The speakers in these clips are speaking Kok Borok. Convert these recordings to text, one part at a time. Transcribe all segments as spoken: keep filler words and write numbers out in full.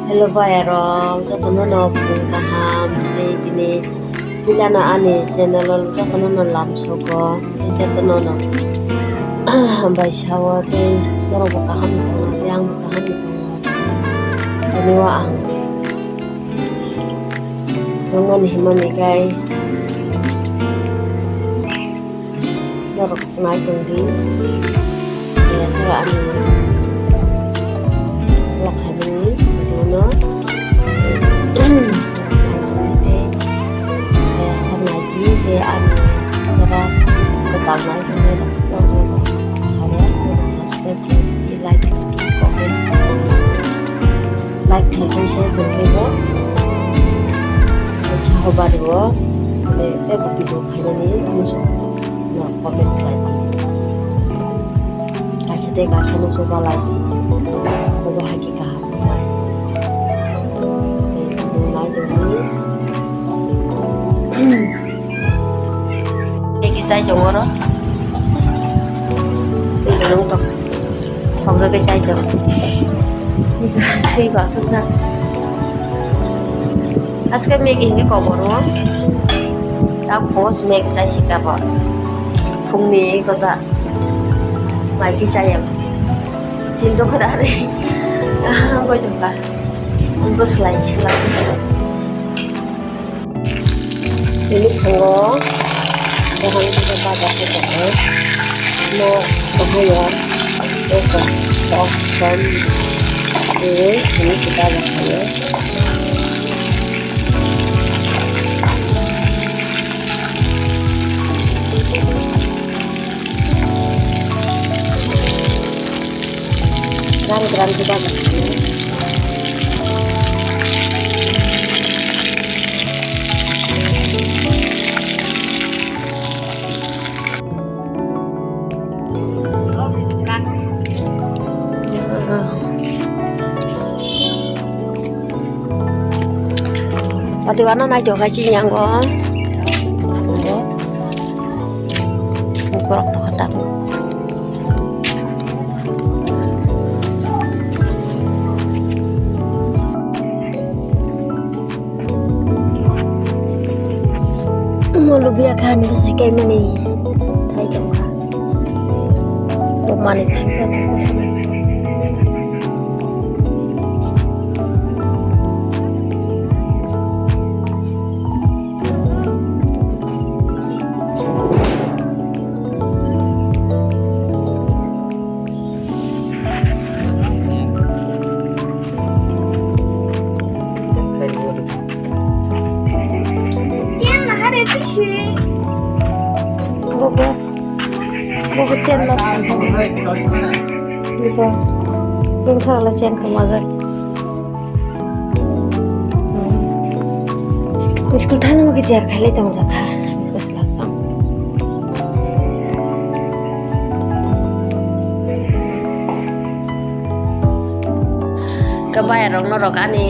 Hello bayarok, jotono no phung kaham, tei tini puilano ani channel o jotono no lamsogo, jotono no hambai sao, tei norokbo kaham ni tongo, tei angbo kaham ni tongo. Tini o ang nongmani himani khe norok nai tongdi. Kaya khe ani vlog khaimani video no. Kaya khe naidi je ani jora kwtal nai tongmani rok no khayo, subscribe khaidi, like, comment. Like khaikhe share khaikhe bo. Sahoba rio. Tei tebo video khainani muchung no comment khlai di. Kaisa tei kaisa no chuba lai di. Bobo hai khe kaham wngnai. Tei video nai tongdi. Maggie chai tongo oro. Twi rwng tok. Thokjagwi chai tongo. Swi basukjak. Aske Maggie hinwi kok oro. Tabuk phungo se Maggie chai sika bo. Phungni kota. Maggie chai ang. Chini dukha da re. Goi tongkha. Bwslai swlai. Tini tongo, bahai khe baja khe tongo. Mo bahai o, eko, kok, som, tini, tini khe baja khaio. Gram gram khe baja khaio. Ati wana nai tong khai si yang ko. Borok to khatam. Mo lubia kha ni bwsai kai mani thai tong kha. Bo manwi thai jani. Bobo, bobo chen ma. Bobo, bobo thangla chen kama ga. School thangma khe jar khailai tongjakha. Bwsla song. Khe bayarok norok ani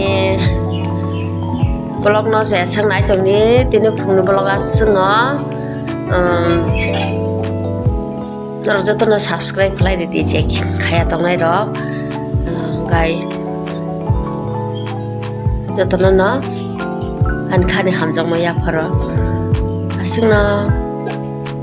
vlog no je swng nai tongdi, tini phungni vlog aswk no, um, norok jotono subscribe khlai ridi je khaya tongnai rok, um, gai jotono no ani khani hamjakma yapharo aswk no.